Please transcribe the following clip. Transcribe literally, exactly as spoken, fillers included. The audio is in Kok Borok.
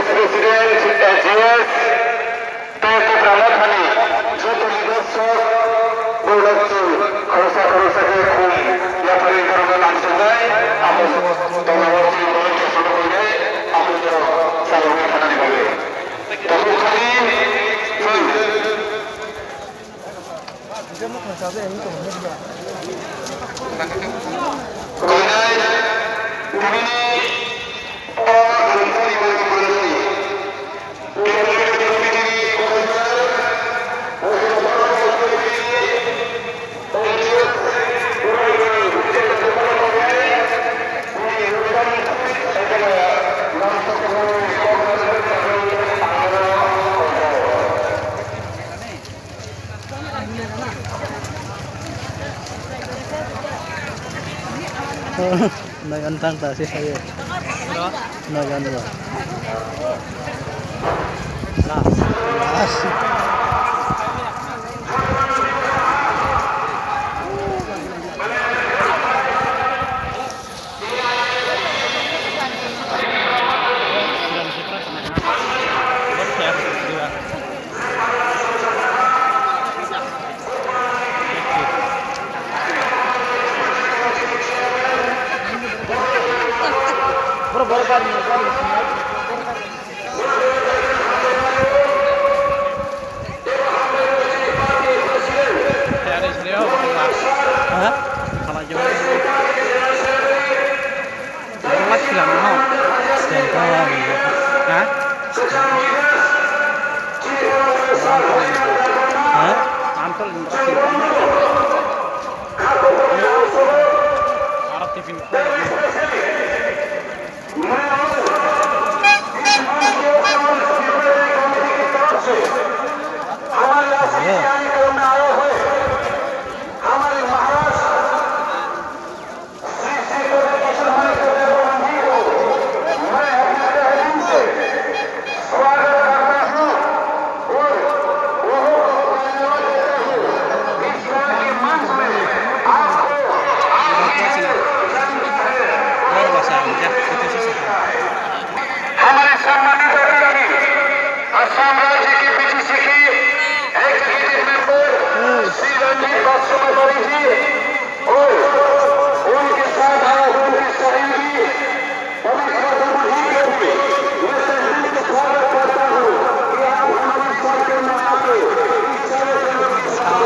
President, A G S, tei Tipra Mothani joto leaders rok borok chwng khoroksa khoroksa khe khum yapharwi borokno lamsoknai, amo tola o chini borok jesolo koinai, amo borok chalokwi thanani bagwi. Tabuk khani chwng Noyan tang ta si sayo. Noyan ba. Las. Las. हमारे सम्मानित अतिथि, असम राज्य के पीसीसी के executive member Shri रणजीत बासुमतारी जी और उनके साथ आए हुए उनके सहयोगी पवित्र गुरु जी को भी मैं तहे दिल से स्वागत करता हूँ कि आप हमारे सर्कल में आके इस सारे जगह के साथ